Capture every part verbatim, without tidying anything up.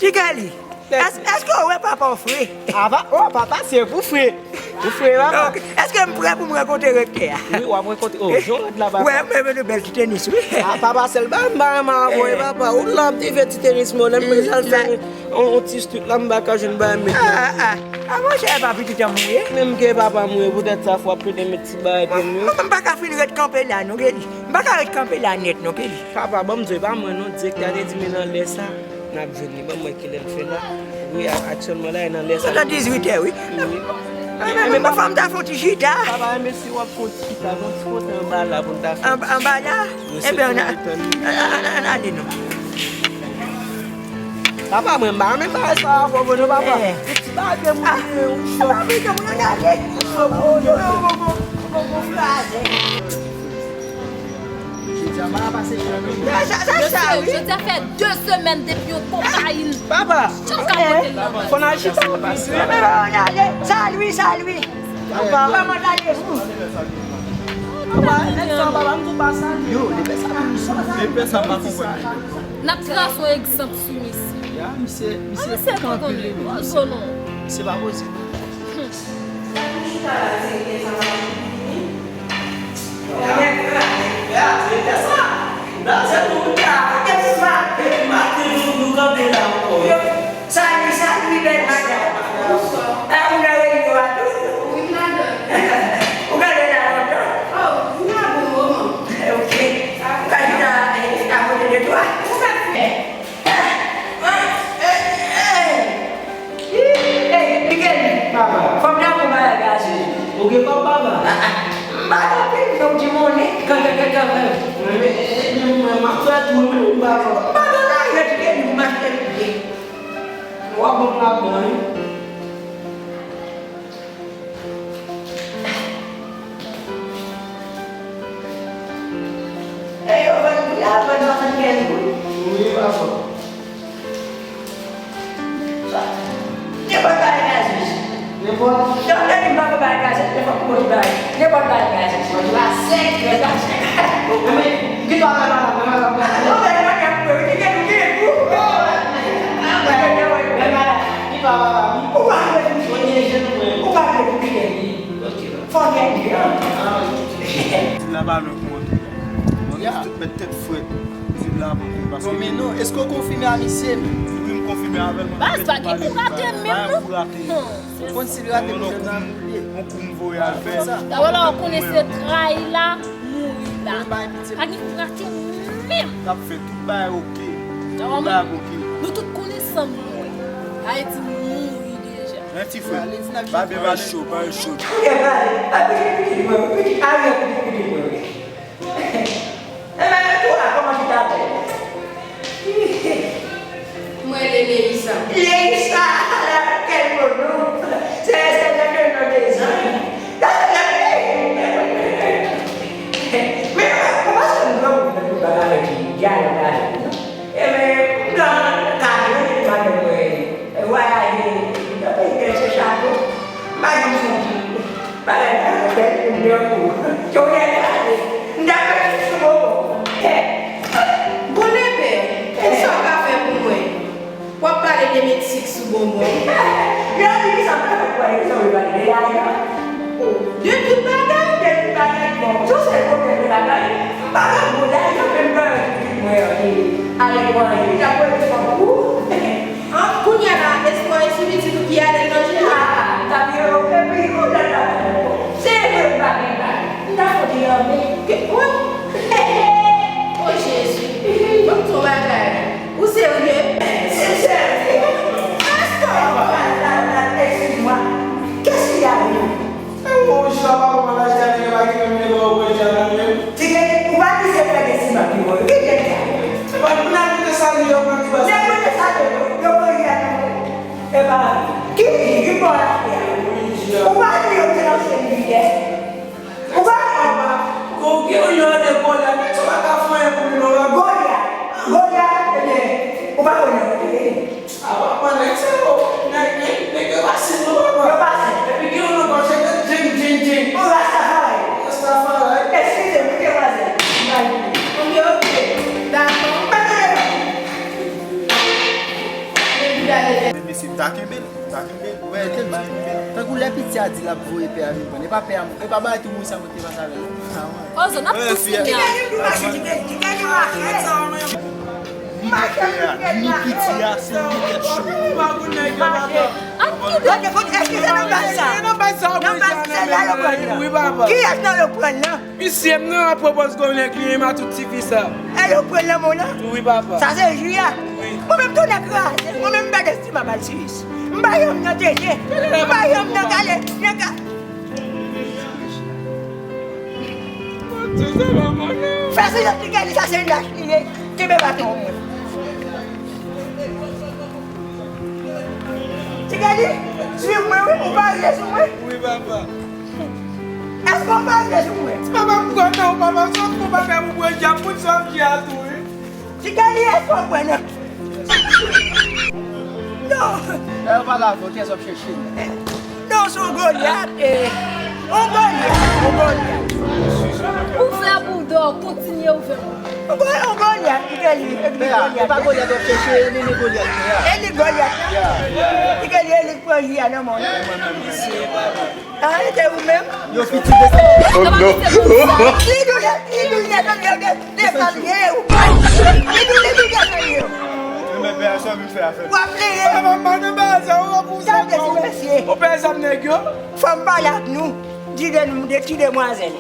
Ti Kèli, èske w wè papa w fre? Ava, o, papa se pou fre. Ou fre, papa. Ok. Èske m prè pou m rankontre rektè a? Wi, w ap rankontre. O, jan w ret la, papa. Wè, mwen, mwen, bèl ti tenis, wi. A, papa, sèl ba m ba m avè w, papa. Ou la ap dive ti tenis, mwen, lè m bezwen al fè yon, yon ti street la, m pa ka jwenn ba m met. A, a, a. A, monchè, e pa pitit an m ou ye? Menm ke papa m ou ye, poutèt sa, fò w ap plede met ti bagay pou m yo. Mwen, m pa ka fin ret kanpe la, non, Kèli. M pa ka ret kanpe la nèt, non, Kèli. Papa, ban m di w, e pa mwen, non, direktè a te di m nan lè sa. N ap jwenn li. Ban m wè kilè l fè la. Wi, a- aktyèlman la, e nan lè sa. Se nan dizuit è, wi. Wi. A, men, men, men, papa, m ta fè yon ti chita. Papa, men si w ap fè yon ti chita, gen yon ti kote anba la pou n ta fè. Anba, anba la? Ebyen, ann, ann, ann, ann ale non. Papa, mwen, m pa renmen bagay sa a, papa, non, papa. Eh. Yon ti bagay moun, ah, yon chòk. Papa, mwen, mwen, ann ale. Yon chòk, yon chòk. Jodi a, m pa pase jan, non. Sa, sa, sa, sa, wi. Jodi a fè de semèn depi yon kokayin. Papa. Chan ka pote l nan men. Fò n al chita. Sa, Lwi, sa, Lwi. Papa. Kòman ta ye, wi? Papa, nèg sa, papa, m tou pa sa. Yo, lepè sa, lepè sa, pa konprann. N ap trase yon egzanp sou misye. Ya, misye, misye kanpe, non. Misye pa posib. Salui, salui, bèl madanm. Bonswa. A, ou nan reyinyon a tou? Wi, m ladan. Ou gade la lontan? Oh, m la bon moman. Ok. Ou ka chita, eh, akote de twa? Ou ka fè. Ey, Miguel, papa. Fò m ta pran bagay gazoz. Ou gen kòb, papa? Ah, ah. M pa gen anpil, donk di monnen. Kankan, kankan, kankan. Mwen, mwen, mwen, m ap fè tou, mwen, m pa gen. M pa gen lajan, Miguel, pou m achte byen. W ap ban m lajan, wi. E yo vann, y ap vann swasannkenz goud. Wi, papa. Nenpòt bagay gazis. Nenpòt. Doktè di m pa pou bagay gazis, men fòk m pran bagay. Nenpòt bagay gazis. Mwen la sèk, mwen la sèk. Mwen, ki twa la, la, la, la, la. Doktè di mwen gen pou, ki gen pou, ki gen pou. Mwen la, ki twa la, la, la. Ou pa vle pou, ou pa vle pou ki gen li. Fò gen li, an. Ti la pa nou kontre. Mwen gen tout mèt tèt frèt. Ti la pou ki paske. Bon, men non, èske w konfime a misye menm? Wi, m konfime avè l, mwen. Baz pa gen pou rate menm, non. Ou konn si l rate pou jèn nan li. Yon kou m voye al fè. Dawè la, ou konnen se trayi la, mouri la. Pa gen pou rate menm. L ap fè tout bagay oke. Tout bagay oke. Nou tout konnen sa m mouri. Ayiti mouri deja. Men ti frè, pa byen pale. Cho, pa cho. Ou gen pale, a pitit pitit mwen, pitit Ariel, pitit pitit mwen. Enben, tou a, kòman ki t apèl? Mwen rele Leisa. Leisa, ala kèl bon non. Se, se, se de non de zanj. Men, men, men, paske m gran moun nan tout bagay ki dyalòg la, non? Enben, m nan kay mwen, m pa gen mwen. Vwayaje nan peyi Grèk se chato. M pa janm sonje. Bagay sa yo bèl pou m tankou. Tonè gade. M t ap mete sou bonbon. Bon, Lepè, kisa w ka fè pou mwen? W ap pale de met sik sou bonbon. Yo di ki sa m ka fè pou w, ki sa w vle pale de lajan? De tout bagay? De tout bagay. Bon, sou sèl pwoblèm de bagay, m pa ka gwo lajan, men m pa anvi pitit mwen ale etranje. Li t ap wè li fòk ou. An, kounye a la, espwa e sou pitit ou ki ale nan jeni? A, a, Gabriel, epi ou la la. Se vre m pa gen kay. M ta konte anmè. Ke, wi. O Jezi. Ban m di w yon bagay. Ou serye? Se serye. Pastè, la, la, la, excuse-moi. Qu'est-ce qu'il y a, Gabriel? Ti Kèli, ou pa di se frè de Siman ki voye. Ki jan sa? Nèg mete sa yo, yo, yo, yo voye a. E pa, ki, ki bò l ap fè a? Ou pa di yo te lanse militè? Ou pa di. Ou gen yon jan de Golyat, men ou pa ka fè anyen pou li non, papa. Golyat, Golyat, ebyen, ou pa konnen kote l ye. A, papa, nèg sa yo, nèg, nèg, nèg yo pa senp non, papa. Yo pa senp. Epi gen youn ankò, se te djeng, djeng, djeng. Yon Rastafari. Rastafari. Eskize m, wi, demwazèl. M pa vle. Ok, ok. Dakò. Mèt mwen devan. Pa kenbe l, pa kenbe l. Ou wè, li pa kenbe l. Tankou lè piti a di l ap voye pè a vin pran. E pa pè a, e pa bagay tou moun sa mwen te pase avè l. Sa mwen. Ozo, n ap fous kounye a. Ni pè a, ni piti a, se li ki tèt cho. An ki de. Eskize nan baz sa. Nan baz sa, se la yo pran nan. Kiyès nan yo pran nan? Misye m nan ap pwopòz gwo nèg li menm a tout tifi sa. E yo pran nan moun nan? Wi papa. Sa se jwi a. Mwen menm tou nèg kraze. Mwen menm m pèdi estim a bal Swiss. M pa janm nan tete. M pa janm nan kale. Nan ka. Fè silans Ti Kèli, sa se lach li ye. Kenbe baton mwen. Ti Kèli, swiv mwen wi, ou parye sou mwen. Wi papa. Èske w parye sou mwen? Papa m kwè nan ou papa, sòf pou bagay pou pran djab, moun sòf djab tou wi. Ti Kèli, èske w kwè nan? Non. Lè yo pale avè w, kiyès w ap chèche? Non, se yon Golyat, e, yon Golyat, yon Golyat. Ouvè bouda w, kontinye ouvè bouda w. Yon Go-, yon Golyat, Ti Kèli, e li Golyat. E pa Golyat w ap chèche, e li, li Golyat li a. E li Golyat la. Ti Kèli, e li k pran ji a nan men w. Arete ou menm. Yo fiti desann. Oh no. Li di w, li di w desann yo, de- desann yo. Li di w, li di w desann yo. Men men men sa vin fè afè. W ap plede. Papa m pa nan bagay sa, w ap ou sa. Gade ti mesye. Ou pè zam nèg yo. Fò m pale ak nou. Di de, de ti demwazèl.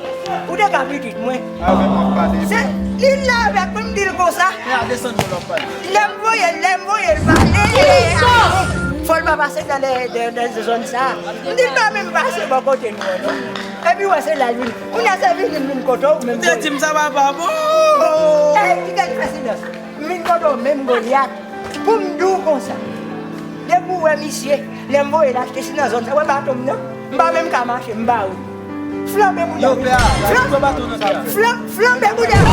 Ou te ka pitit mwen. Avè m w ap pale. Se li la avèk mwen, m di l konsa. Lè a desann yo l ap pale. Lè m voye l, lè m voye l pale. Fò l pa pase nan de, de, de zòn sa. M di l pa menm pase bò kote nou an non. Epi wè se la l vin. Kounye a se vini m vin kote w menm. Ou te di m sa papa bon. Ey, kite l fè silans. M vin kote w menm Golyat. Pou m di w konsa. Depi w wè misye, lè m voye l achte si nan zòn sa, wè baton m nan. M pa menm ka mache, m ba ou. Flanbe bouda w. Flan-, flanbe bouda w.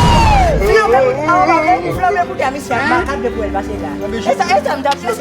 Flanbe bouda w. Flanbe bouda misye ak makak depi w wè l pase la. E sa, e sa m t ap fè.